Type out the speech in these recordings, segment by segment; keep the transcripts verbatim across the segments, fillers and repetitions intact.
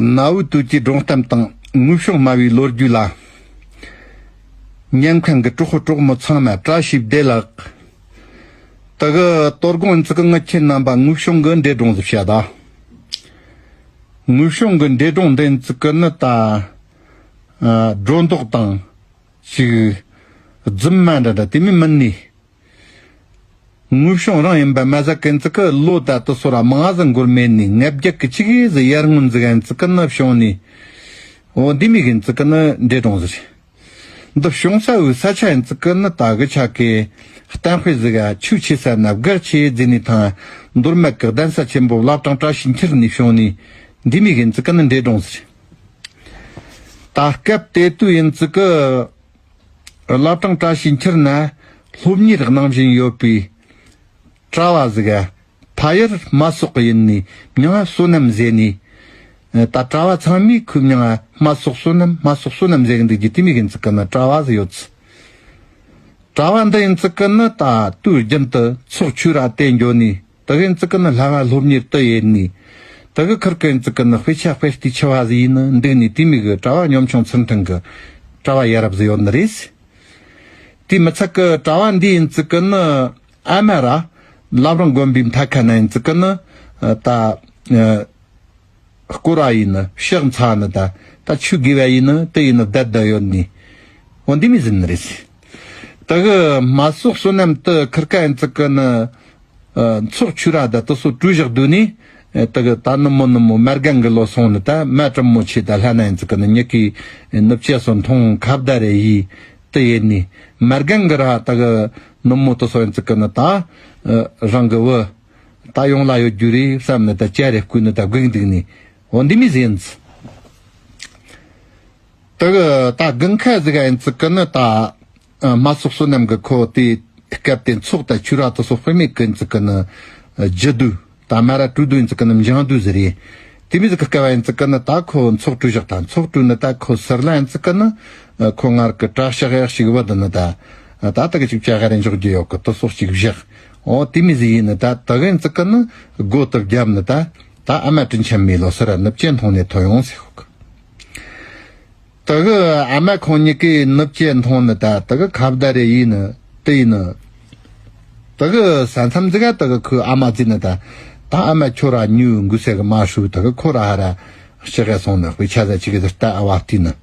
གནའ་བོའི་དུས་ཀྱི་སྒྲུང་གཏམ་དང་དངོས་བྱུང་སྨྲ་བའི་ལོ་རྒྱུས་ལ། ཉན་མཁན་གྱི་གྲོགས་པོ་གྲོགས་མོ་ཚང་མ་བཀྲ་ཤིས་བདེ་ལེགས། དེ་གི་དོ་དགོང་ཚིག་གི་ངི་ཁྱེད་རྣམ་པ་དངོས་བྱུང་གི་འདྲེ་སྒྲུང་ཟིག་བཤད་ད། དངོས་བྱུང་གི་འདྲེ་སྒྲུང་འདི་ཚིག་གི་ནི་ད། ཨ། སྒྲོ་འདོགས་དང་ཅིག་རྫུན་མ་འདྲ་འདྲ་དེ་མི་མིན་ནི། དངོས་བྱུང་རང་ཡིན་པ་མ་ཟད་ཀན་ཙི་ཀི་ལོ་ད་དུ་སོ་ར་མང་ཟིག་འགོར་མེད་ནི་ངེད་རྒྱ་གི་ཅིག་ཡེ་ཟི་ཡར་སྔོན་ཟིག་ཡན་ཙི་ཀི་ནི་བྱུང་ནི། འོ་འདི་མི་གིན་ཙི་ཀི་ནི་འདྲེ་སྒྲུང་ཟིག་འདི་བྱུང་ས་བོའི་ས་ཆ་ཡན་ཙི་ཀི་ནི་ད་གི་ཆ་གི་གཏན་དཔེ་ཟིག་ག་ཆུ་ཆེ་ས་ན་སྒར་ཆེ་ཟི་ནི་ཐང་མདོར་མེད་གི་གདན་ས་ཆེན་པོ་བླ་བྲང་བཀྲ་ཤིས་འཁྱིལ་ནི་བྱུང་ནི། འདི་མི་གིན་ཙི་ཀི་ནི་འདྲེ་སྒྲུང་ཟིག་ད་སྐབས་དེ་དུས་ཡིན་ཙི་ཀི། བླ་བྲང་བཀྲ་ཤིས་འཁྱིལ་ན་སློབ་གཉེར་གནང་བཞིན་ཡོད་པའི་གྲྭ་བ་ཟིག་ག་ཕ་ཡུལ་རྨ་སོག་གི་ཡིན་ནི་མྱིང་ང་བསོད་ནམས་ཟེར་ནི། ད་གྲྭ་བ་ཚང་མས་ཁོའི་མྱིང་ང་རྨ་སོག་བསོད་ནམས་རྨ་སོག་བསོད་ནམས་ཟེར་གི་འདུག་རྒྱུ་དེ་མི་གིན་ཙི་ཀི་ནི་གྲྭ་བ་ཟིག་ཡོད་ཙི། གྲྭ་བ་འདི་ཡིན་ཙི་ཀི་ནི་ད་དུས་རྒྱུན་དུ་ཚོགས་ཆོས་ར་དེ་འགྱོ་ནི། དེ་གི་ཙི་ཀི་ནི་ལྷ་བ་སློབ་གཉེར་དུ་ཡེད་ནི། དེ་གི་ཁུར་གི་ཙི་ཀི་ནི་དཔེ་ཆ་དཔེ་ལྟའི་ཆུ་བ་ཟིག་ཡིན་ནི་འདུག་ནི་དེ་མི་གི་གྲྭ་བ་གཉོམ་ཆུང་ཚུལ་ཁྲིམས་གི་གྲྭ་བ་ཡ་རབས་ཟིག་ཡོད་ནི་རེད། དེ་མི་ཚད་གི་གྲྭ་བ་འདི་ཡིན་ཙི་ཀི་ནི་ཨ་མ་ར་བླ་བྲང་དགོན་པའི་མཐའ་ཁ་ན་ཡིན་ཙི་ཀི་ནི་ད་སྐོར་ར་ཡིན་ནི་ཕྱག་འཚལ་ནི་ད་ད་ཆོས་དགེ་བ་ཡིན་ནི་དེ་ཡིན་ནི་བསྡད་བསྡད་ཡོད་ནི། འོ་འདི་མི་ཟིན་ནི་རེད། དེ་གི་རྨ་སོག་བསོད་ནམས་དེ་ཁུར་ག་ཡིན་ཙི་ཀི་ནི། ཚོགས་ཆོས་ར་ད་དུ་སོ་གྲོས་བཞག་དུས་ནི། དེ་གི་ད་ནུབ་མོ་ནུབ་མོ་མ་རྒན་གི་ལོ་སོང་ནི་ད་མ་དྲིན་མོ་ཆེ་ད་ལྷ་ན་ཡིན་ཙི་ཀི་ནི་མྱི་གི་ནུབ་ཆེ་སོ་མཐོང་ཁ་བརྡ་རེ་ཡིས་དེ་ཡེད་ནི། མ་རྒན་གི་ར་ད་གི་ནུབ་མོ་དུ་སོ་ཡིན་ཙི་ཀི་ནི་ད་རང་གི་བུ་ད་ཡོང་ལ་ཡོད་རྒྱུ་རེད་བསམ་ནི་ད་ཅ་རེ་བསྐུས་ནི་ད་སྒུག་འདུག་ནི། འོ་འདི་མི་ཟིན་ཙི། དེ་གི་ད་དགུན་ཁ་ཟིག་ག་ཡིན་ཙི་ཀི་ནི་ད་རྨ་སོག་བསོད་ནམས་གི་ཁོ་དེ་སྐབས་དེ་ཚོགས་ད་ཆོས་ར་དུ་སོགས་དཔེ་མེད་ཀི་ཡིན་ཙི་ཀི་ནི་རྒྱུ་དུས་ད་མ་ར་གྲོས་དུས་ཡིན་ཙི་ཀི་ནི་འཇང་དུས་ཟིག་རེད། དེ་མི་ཟིག་གི་སྐབས་ཡིན་ཙི་ཀི་ནི་ད་ཁོ་ཚོགས་གྲོས་བཞག་ད་ཚོགས་གྲོས་ནི་ད་ཁོ་ཟུར་ལ་ཡིན་ཙི་ཀི་ནི་ཁོ་ངར་གི་གྲྭ་ཤག་ཡག་ཞིག་བུད་ནི་ད་ད་ད་གི་ཅིག་ཅ་ག་རེ་འཇོག་རྒྱུ་ཡོད་གི་དུ་སོགས་ཅིག་བཞག་འོ་དེ་མི་ཟིག་ཡིན་ནི་ད་ད་གི་ཡིན་ཙི་ཀི་ནི་སྒོ་དུ་བརྒྱབ་ནི་ད་ད་ཨ་མ་དྲིན་ཆེན་མི་ལོ་སི་ར་ནུབ་ཅན་མཐོང་ནས་ཐོན་ཡོང་ཟེར་ཤོག་གི། དེ་གི་ཨ་མ་ཁོང་གཉིས་ཀས་ནུབ་ཅན་མཐོང་ནི་ད་དེ་གི་ཁ་བརྡ་རེ་ཡིན་ནི་དེ་ཡིན་ནི། དེ་གི་ས་མཚམས་ཟིག་ག་དེ་གི་ཁོའི་ཨ་མ་བརྩིས་ནི་ད་ད་ཨ་མ་ཁྱོད་ར་ཉུ་འགུ་ཟེར་གི་མ་ཧྲུ་དེ་གི་ཁོ་ར་ཧ་ར་ཤི་ག་སོང་ནི་དཔེ་ཆ་ཟ་ཅིག་གི་ཟིག་ད་ཨ་བ་བལྟས་ནི།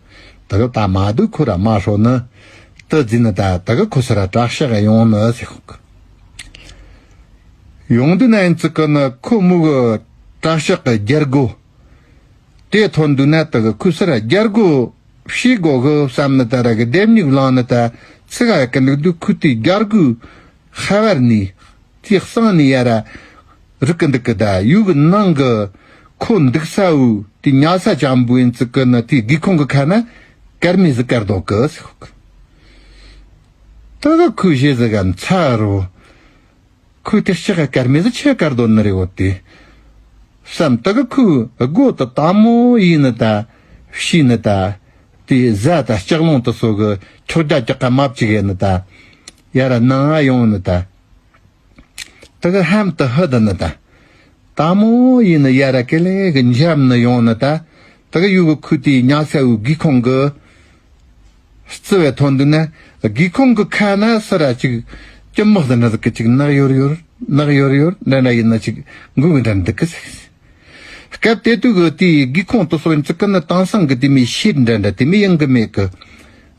དེ་གི་ད་མ་དུ་ཁོ་ར་མ་ཧྲོ་ནི་དེ་བརྩིས་ནི་ད་དེ་གི་ཁོ་སི་ར་གྲྭ་ཤག་ག་ཡོང་ནི་ཟེར་ཤོག་གི། ཡོང་དུས་ན་ཡིན་ཙི་ཀི་ནི་ཁོ་མོ་གི་གྲྭ་ཤག་གི་རྒྱལ་སྒོ། དེ་ཐོན་དུས་ན་དེ་གི་ཁོ་སི་ར་རྒྱལ་སྒོ་ཕྱེ་དགོ་གི་བསམ་ནི་ད་ར་གི་ལྡེམ་མིག་ལངས་ནི་ད་ཚི་ག་ཡ་གི་འདུག་དུས་ཁོ་དེ་རྒྱལ་སྒོའི་ཁ་བར་ནི་དེ་གསང་ནི་ཡ་ར་རིག་གི་འདུག་གི་ད་ཡུལ་གི་ནང་གི་ཁོ་འདུག་ས་བོ་དེ་ཉལ་ས་ཅན་པོ་ཡིན་ཙི་ཀི་ནི་དེ་སྒེའུ་ཁུང་གི་ཁ་ན་སྐར་མའི་ཟིག་བཀར་འདུག་གི་ཟེར་ཤོག་གི། དེ་གི་ཁོའི་ཞེ་ཟིག་ག་མཚར་རོ། ཁོས་དེ་ལྕགས་དཀར་མེ་ཟིག་ཆེ་དཀར་དོ་ནི་རེད་འོ་དེ། བསམ་དེ་གི་ཁོའི་སྒོ་དེ་དྭངས་མོ་ཡིན་ནི་ད། ཕྱིས་ནི་ད། དེ་གཟའ་ད་ལྕགས་ལུང་དུ་སོ་གི་ཁྱོག་རྒྱ་ཀྱག་ཀ་མ་བཅུག་གི་ནི་ད། ཡ་ར་ནང་ང་ཡོང་ནི་ད། དེ་གི་ལྷམ་དེ་ཧི་དི་ནི་ད། དྭངས་མོ་ཡིན་ནི་ཡ་ར་ཀེ་ལེ་གི་འཇམ་ནི་ཡོང་ནི་ད། དེ་གི་ཡུ་གི་ཁོའི་དེ་ཉལ་ས་བོའི་སྒེའུ་ཁུང་གི་རྩི་བའི་ཐོན་དུས་ན་སྒེའུ་ཁུང་གི་ཁ་ན་སི་ར་ཅིག་གྱི་མོག་ཟེར་ན་ཟིག་གི་ཅིག་ནག་ཡོར་ཡོར་ནག་ཡོར་ཡོར་འདྲ་འདྲ་ཡིན་ན་ཅིག་འགུལ་གི་འདྲ་འདུག་གི་ཟེར། སྐབས་དེ་དུས་གི་དེའི་སྒེའུ་ཁུང་དུ་སོ་ཡིན་ཙི་ཀི་ནི་དེང་སང་གི་དེ་མོའི་ཤེལ་འདྲ་འདྲ་དེ་མོ་ཡིན་གི་མེད་གི།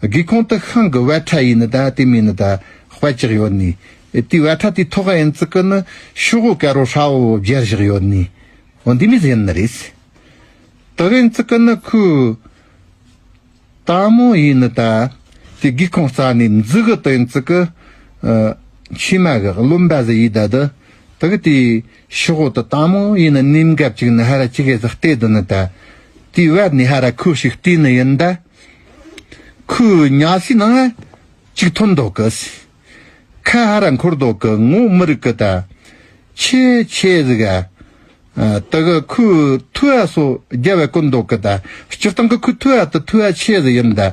སྒེའུ་ཁུང་དེ་ཤིང་གི་བལ་ཁྲ་ཡིན་ནི་ད་དེ་མོ་ཡིན་ནི་ད་དཔའ་ཅིག་ཡོད་ནི། དེའི་བལ་ཁྲ་དེའི་ཐོག་ག་ཡིན་ཙི་ཀི་ནི་ཤོག་བུ་དཀར་བོ་ཧྲ་བོ་སྦྱར་བཞག་ཡོད་ནི། འོ་འདི་མོ་ཟིག་ཡིན་ནི་རེད། དེ་གི་ཡིན་ཙི་ཀི་ནི་ཁོའི་དྭངས་མོ་ཡིན་ནི་ད། དེ་སྒེའུ་ཁུང་རྩ་ནས་འཛུལ་གི་དེ་ཡིན་ཙི་ཀི། ཨ། མཆི་མ་གི་རློན་པ་ཟིག་ཡིས་ད་དེ། དེ་གི་དེ་ཤོག་བུ་དེ་དྭངས་མོ་ཡིན་ནི་ནིམ་གབ་ཅིག་ནི་ཧ་ར་ཅིག་གི་ཟིག་བལྟས་དེ་ནི་ད། དེའི་བར་ནས་ཧ་ར་ཁོ་ཞིག་བལྟས་ནི་ཡིན་ད། ཁོའི་ཉལ་སའི་ནང་ཅིག་ཐོན་འདུག་གི། ཁ་ཧ་ར་འཁོར་འདུག་གི། ངོ་མི་རིག་གི་ད། ཆེ་ཆེ་ཟིག་ག་ཨ། དེ་གི་ཁོའི་ཐུ་བ་སོ་རྒྱབ་བ་ཀུན་འདུག་གི་ད། སྤྱིར་བཏང་གི་ཁོའི་ཐུ་བ་དེ་ཐུ་བ་ཆེ་ཟིག་ཡིན་ད།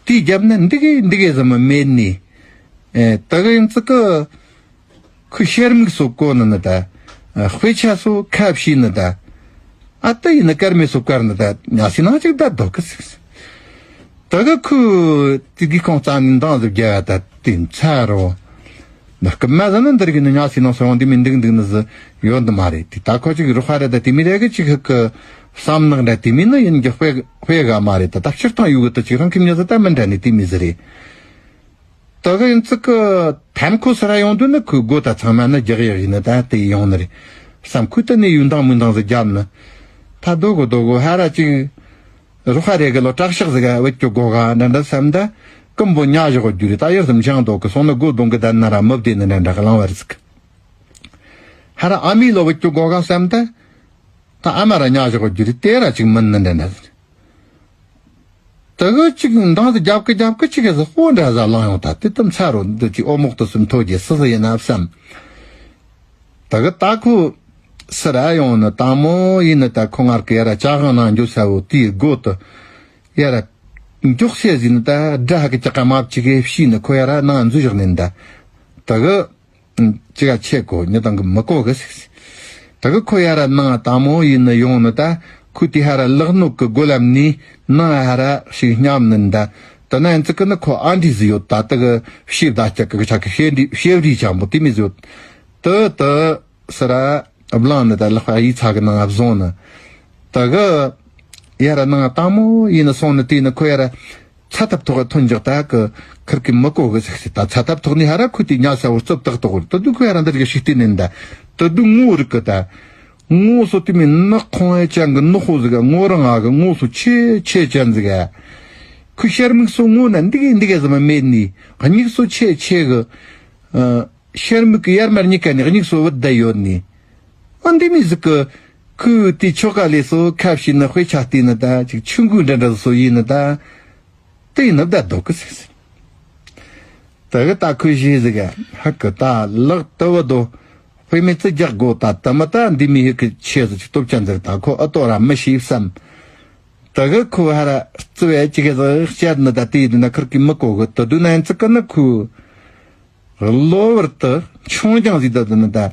དེའི་རྒྱབ་ན་འདི་གི་འདི་གི་ཟིག་མ་མེད་ནི། ཨེ། དེ་གི་ཡིན་ཙི་ཀི། ཁོའི་ཤར་མིག་སོ་གོ་ནི་ནི་ད། ཨ། དཔེ་ཆ་སོ་ཁ་ཕྱེ་ནི་ད། ཨ་ཏི་ཡིན་ན་སྐར་མའི་སོ་སྐར་ནི་ད་ཉ་སི་ནང་ཅིག་བསྡད་འདུག་གི་ཟེར། ད་གི་ཁོས་དེ་གི་ཁོང་རྩ་ནས་འདང་ཟིག་རྒྱག་ད་དེ་མཚར་རོ། འདི་སྐུ་མ་ཟ་ནི་འདིར་གི་ནི་ཉ་སི་ནང་སོང་དེ་མི་འདུག་འདུག་ནི་ཟི་ཡོད་འདི་མ་རེད། དེ་ད་ཁོ་ཅིག་རོགས་ཧ་རེད། ད་དེ་མི་རེད་གི་ཅིག་ཧི་གི་བསམ་ནག་འདྲ་དེ་མི་ནི་ཡིན་གི་དཔེ་དཔེ་ག་མ་རེད། ད་ད་སྤྱིར་བཏང་ཡོད་གི་ད་ཅིག་རང་ཁྱིམ་ཉ་ཟི་ད་མི་འདྲ་ནི་དེ་མི་ཟི་རེད། ད་གི་ཡིན་ཙི་གི་ཐམ་ཁོ་སི་ར་ཡོང་དུས་ནི་ཁོའི་སྒོ་ད་ཚང་མ་ནི་རྒྱག་ཡག་ཡིན་ནི་ད་དེ་ཡོང་ནི་རེད་བསམ། ཁོས་ད་ནི་ཡུན་དང་མུན་དང་ཟི་རྒྱབ་ནི། ད་རྡོ་གོ་རྡོ་གོ་ཧ་ར་ཅིག་རོགས་ཧ་རེ་གི་ལོ་དྲག་ཤག་ཟི་ག་བེད་ཀྱོ་གོ་ག་འདྲ་འདྲ་བསམ་ད། ཀུམ་པོ་ཉ་བཞག་གོ་རྒྱུ་རེད། ད་ཡར་སེམས་ཤང་དོ་གི་སོང་ནི་སྒོ་རྡུང་གི་ད་ན་ར་མི་བདེ་ནི་འདྲ་འདྲ་གི་ལང་བ་རེད་ཟི་གི། ཧ་ར་ཨ་མའི་ལོ་བེད་ཀྱོ་གོ་ག་བསམ་ད། ད་ཨ་མ་ར་ཉ་བཞག་གོ་རྒྱུ་རེད། དེ་ར་ཅིག་མིན་ནི་འདྲ་འདྲ་ཟི་རེད། ད་གི་ཅིག་འདང་ཟི་རྒྱབ་གི་རྒྱབ་གི་ཅིག་གི་ཟི་ཧོ་འདྲ་ཟ་ལང་ཡོང་ད་དེ་ད་མཚར་རོ། འདི་ཅིག་ཨོ་མོག་ཏུ་སུམ་ཐོ་རྒྱལ་སི་ཟི་ཡིན་ན་བསམ། ད་གི་ད་ཁོ་སི་ར་ཡོང་ནི་དང་མོ་ཡིན་ནི་ད་ཁོ་ངར་གི་ཡ་ར་ཅ་གང་ནང་འགྱོ་ས་བོ་དེའི་སྒོ་དུ་ཡ་ར་མགྱོགས་སེ་ཟིན་ནི་ད་དགྲ་ཧ་གི་ཅག་ག་མ་བཅུག་གི་ཕྱིས་ནི་ཁོ་ཡ་ར་ནང་འཛུལ་བཞག་ནི་ད། ད་གི་ཅི་ག་ཆེ་གོ་ཉི་དང་གི་མི་གོ་གི་ཟིག། ད་གི་ཁོ་ཡ་ར་ནང་དང་མོ་ཡིན་ནི་ཡོང་ནི་ད་ཁོ་དེ་ཧ་ར་ལག་ནོག་གི་སྒོ་ལམ་ནི་ནང་ཧ་ར་ཞིག་སྙམ་ནི་ད། ད་ན་ཡིན་ཙི་གི་ནི་ཁོ་ཨ་འདྲི་ཟི་ཡོད་ད། ད་གི་ཤེབ་ད་ཅག་གི་ཆ་གི་ཤེབ་རི་ཤེབ་རི་ཅང་པོ་དེ་མི་ཟི་ཡོད། ད་ད་སི་ར་བླངས་ནི་ད་ལག་པ་ཡིག་ཚ་གི་ནང་ང་བཟུང་ནི། ད་གི་ཡ་ར་ནང་དང་མོ་ཡིན་ནི་སོང་ནི་དེ་ནི་ཁོ་ཡ་ར་ཚ་ཐབ་ཐོག་གི་ཐོན་འཇག་ད་གི་ཁིར་གི་མི་གོ་གི་ཟིག་ཟེར། ད་ཚ་ཐབ་ཐོག་ནི་ཧ་ར་ཁོ་དེ་ཉ་ས་བོ་རྩུབ་ཏག་ཏག་རེད། ད་དུ་ཁོ་ཡ་ར་འདི་རིག་ཤིག་བལྟས་ནི་ད། ད་དུ་ངོ་རིག་གི་ད། ངོ་སོ་དེ་མི་ནག་ཁོང་ཨེ་ཅན་གི་ནག་ཧོ་ཟིག་ག་ངོ་རང་ང་གི་ངོ་སོ་ཆེ་ཆེ་ཅན་ཟིག་ག་ཁོ་ཤར་མིག་སོ་ངོ་ན་འདི་གི་འདི་གི་ཟི་མ་མེད་ནི། སྙིགས་སོ་ཆེ་ཆེ་གི། ཨ། ཤར་མིག་གི་ཡར་མར་གཉིས་ཀ་ནས་སྙིགས་སོ་བུད་བསྡད་ཡོད་ནི། ཨ་འདི་མི་ཟིག་གི་ཁོས་དེ་ཆོ་ག་ལས་སོ་ཁ་བྱིན་ནི་དཔེ་ཆ་བལྟས་ནི་ད་ཅིག་ཆུ་འགོས་འདྲ་འདྲ་སོ་ཡིན་ནི་ད། དེ་ཡིན་ནི་བསྡད་འདུག་གི་ཟེར། ད་གི་ད་ཁོས་ཞེས་ཟིག་ག་ཧ་གི་ད་ལག་ཏུ་བུ་དོ་དཔེ་མེད་ཙི་རྒྱག་དགོ་ད། ད་མི་ད་འདི་མི་ཧི་གི་ཆེ་ཟིག་ཅིག་སྟོབས་ཅན་ཟིག་ད་ཁོ་ཨ་ཏོ་ར་མི་ཤེས་བསམ། ད་གི་ཁོ་ཧ་ར་རྩི་བའི་ཅི་གི་ཟིག་བཤད་ནི་ད་དེ་ཡིན་ན་ཁིར་གི་མི་གོ་གི། ད་དུ་ན་ཡིན་ཙི་གི་ནི་ཁོས། གློ་བུར་དུ་མཆོང་རྒྱང་ཟིག་ད་དུ་ནི་ད།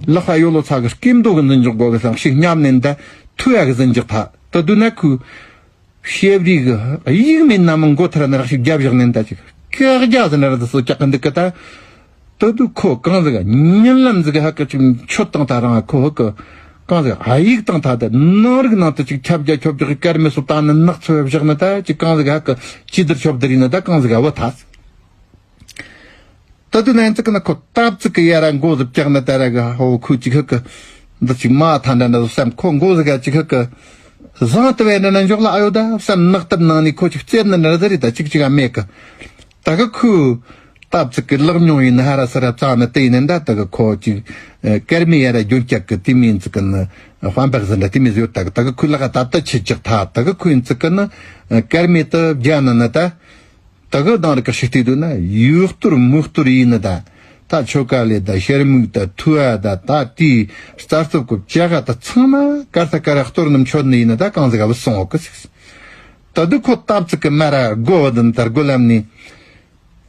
ལག་པ་ཡོ་ལོ་ཚ་གི་སྐེམ་མདོ་གི་འཛིན་འཇོག་དགོ་གི་སང་ཞིག་སྙམ་ནས་ད་ཐུ་ཡ་གི་འཛིན་འཇོག་ཐ། ད་དུ་ན་ཁོས་ཤེབ་རི་གི་ཡིག་མེད་ན་མི་མགོ་ཐར་ནི་རག་ཞིག་རྒྱབ་བཞག་ནས་ད་ཅིག་ཀག་རྒྱ་ཟི་ནར་དུ་སོ་ཀྱག་གི་འདུག་གི་ད། ད་དུ་ཁོ་གང་ཟིག་ཉིན་ལམ་ཟིག་ཧ་གི་ཅིག་མཆོད་བཏང་ད་རང་ཁོ་ཧ་གི་གང་ཟིག་ཨ་ཡིག་བཏང་ད་ད་ནང་རིག་ནང་དུ་ཅིག་ཁྱབ་རྒྱ་ཁྱོབ་རྒྱག་གི་སྐར་མའི་སོ་བཏང་ནི་ནག་ཚོ་བཞག་ནི་ད་ཅིག་གང་ཟིག་ཧ་གི་ཅི་དར་ཁྱོབ་དར་ཡིན་ནི་ད་གང་ཟིག་ཨ་བུ་ཐ། ད་དུ་ན་ཡིན་ཙི་གི་ན་ཁོ་སྟབས་ཙི་གི་ཡ་ར་མགོ་ཟིག་བཀྱག་ན་ད་ར་གི་ཧོ་ཁོ་ཅིག་ཧ་གི་འདི་ཅིག་མ་ཐ་འདྲ་འདྲ་བསམ། ཁོ་མགོ་ཟིག་ག་ཅིག་ཧ་གི་བཟང་དུ་བས་འདྲ་ན་འཇོག་ལ་ཨ་ཡོད་ད་བསམ། ནག་སྟབས་ནང་ནས་ཁོ་ཅིག་རྩེར་ན་འདྲ་ཟེར་རེད་ད་ཅིག་ཅིག་ཨ་མེད་གི། ད་གི་ཁོས་སྟབས་ཙི་གི་ལག་ཉུང་ཡིན་ན་ཧ་ར་ས་ར་བཙང་ན་དེ་ཡིན་ན་ད་ད་གི་ཁོ་ཅིག་སྐར་མའི་ཡ་ར་རྒྱུན་སྐྱག་གི་དེ་མིན་ཙི་གི་ན་དཔམ་པ་ཟིན་འདྲ་དེ་མིན་ཟེར་ཡོད་ད་གི། ད་གི་ཁོའི་ལག་ད་ད་ཆི་ཅིག་ཐ་ད་གི་ཁོ་ཡིན་ཙི་གི་ན་སྐར་མའི་ད་རྒྱ་ན་ན་ད། ད་གི་དང་རི་ཀ་ཤི་ཏི་དུ་ན་ཡུག་གཏོར་མུག་གཏོར་ཡིན་ནི་ད། ད་ཆོ་ག་ལས་ད་ཤར་མུག་ད་ཐུ་ཨ་ད་ད་ཏི་རྩ་རྩུབ་ཀོ་བཅའ་ག་ད་ཚང་མ་ཀར་ཐ་ཀར་གཏོར་ནི་མཆོད་ནི་ཡིན་ནི་ད་གང་ཟིག་ག་བུ་སོང་འོ་གི་ཟིག། ད་དུ་ཁོ་སྟབས་ཙི་གི་མ་ར་སྒོ་བ་དུ་ད་སྒོ་ལམ་ནི།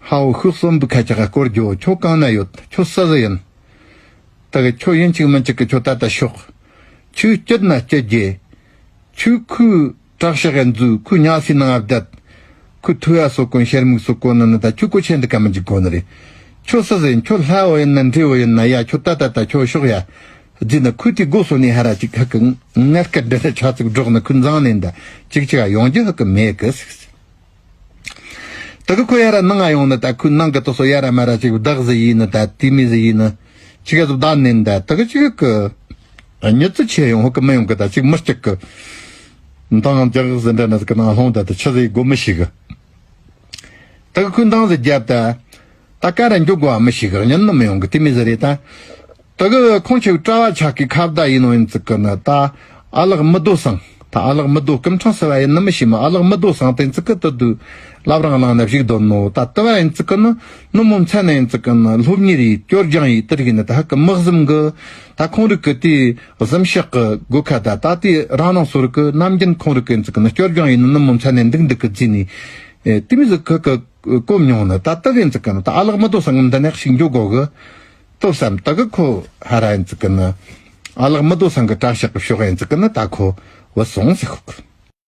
ཧའོ་ཤུག་གསོན་པོ་ཁ་ཅག་ག་སྐོར་རྒྱོ་ཁྱོ་གང་ན་ཡོད་ཁྱོ་སུ་ཟི་ཡིན། ད་གི་ཁྱོ་ཡིན་གཅིག་མིན་གཅིག་གི་ཁྱོ་ད་ད་ཤོག་ཁྱོ་སྐྱིད་ན་སྐྱིད་རྒྱེ། ཁྱོ་ཁུ་དྲག་ཤག་ག་འཛུལ་ཁུ་ཉག་སི་ནང་ང་བསྡད། ཁུ་ཐུ་ཡ་སོ་གོན་ཤར་མིག་སོ་གོན་ནི་ནི་ད་ཁྱོ་ཀོ་ཆེན་འདི་ཀ་མི་འཇིག་གོ་ནི་རེད། ཁྱོ་སུ་ཟེར་ཁྱོ་ལྷ་བོ་ཡིན་ན་འདྲེ་བོ་ཡིན་ན་ཡ་ཁྱོ་ད་ད་ད་ཁྱོ་ཤོག་ཡ། འཛི་ན་ཁུ་དེ་སྒོ་སོ་ནི་ཧ་ར་ཅིག་ཧ་གི་ངར་སྐད་འདྲ་ཆ་ཚིག་སྒྲོག་ནི་ཁུ་འཛང་ནས་ད་ཅིག་ཅིག་ག་ཡོང་རྒྱུ་ཧ་གི་མེད་གི་ཟིག། ད་གི་ཁོ་ཡ་ར་ནང་ང་ཡོང་ནི་ད་ཁུ་ནང་གི་ཏོ་སོ་ཡ་ར་མ་ར་ཅིག་བདག་ཟི་ཡིན་ནི་ད་དེ་མི་ཟི་ཡིན་ནི་ཅིག་ག་ཟི་བདག་ནས་ད་ད་གི་ཅིག་གི་མྱི་ཚི་ཆེ་ཡོང་ཧ་གི་མི་ཡོང་གི་ད་ཅིག་མི་སྐྱིད་གི། མདང་རྒྱག་ཟི་འདྲ་ནི་ཟི་གི་ནང་ལྷོང་ད་ད་ཆི་ཟི་སྒོ་མི་ཤིག་གི། ད་གི་ཁུ་མདང་ཟི་རྒྱབ་ད། ད་ཀ་ར་འཇུག་གོ་མི་ཤིག་གི་ཉན་ནི་མི་ཡོང་གི་དེ་མི་ཟི་རེད་ད། ད་གི་ཁོང་ཆེ་གྲྭ་བ་ཆག་གི་ཁ་བརྡ་ཡིན་ནོ་ཡིན་ཙི་གི་ནི་ད་ཨ་ལགས་མི་རྡོ་སང་ད་ཨ་ལགས་མི་རྡོ་སྐུ་ཕྲེང་སི་བ་ཡིན་ནི་མི་ཤེས་མ། ཨ་ལགས་མི་རྡོ་སང་དེ་ཙི་གི་ད་དུ་བླ་བྲང་ལང་ན་བཞུགས་དོ་ནོ་ད་ཏི་བ་ཡིན་ཙི་གི་ནི་ནུ་མོ་མཚན་ནི་ཡིན་ཙི་གི་ནི་སློབ་གཉེར་ཡིས་སྐྱོར་སྦྱང་ཡིས་དེ་རིགས་ནི་ད་ཧ་གི་མི་གཟིམ་གི། ད་ཁོང་རིགས་གི་དེ་གཟིམ་ཤག་གི་སྒོ་ཁ་ད་ད་དེ་རང་ནང་སོ་རིགས་གི་ནམ་རྒྱུན་ཁོང་རིགས་གི་ཡིན་ཙི་གི་ནི་སྐྱོར་སྦྱང་ཡིས་ནི་ནུ་མོ་མཚན་ནི་འདུག་འདུག་གི་རྩིས་ནི་དེ་མི་ཟི་ཁི་གི་གོ་མྱོང་ནི་ད་ཏི་བ་ཡིན་ཙི་གི་ནི་ད་ཨ་ལགས་མི་རྡོ་སང་འདི་ནས་ཞིག་འཇུག་གོ་གི། ཏོ་བསམ་ད་གི་ཁོ་ཧ་ར་ཡིན་ཙི་གི་ནི། ཨ་ལགས་མི་དོ་སང་གི་གྲྭ་ཤག་གི་ཕྱོགས་ཡན་ཙི་ཀི་ནི་ད་ཁོ་བུད་སོང་ཟེར་ཤོག་གི།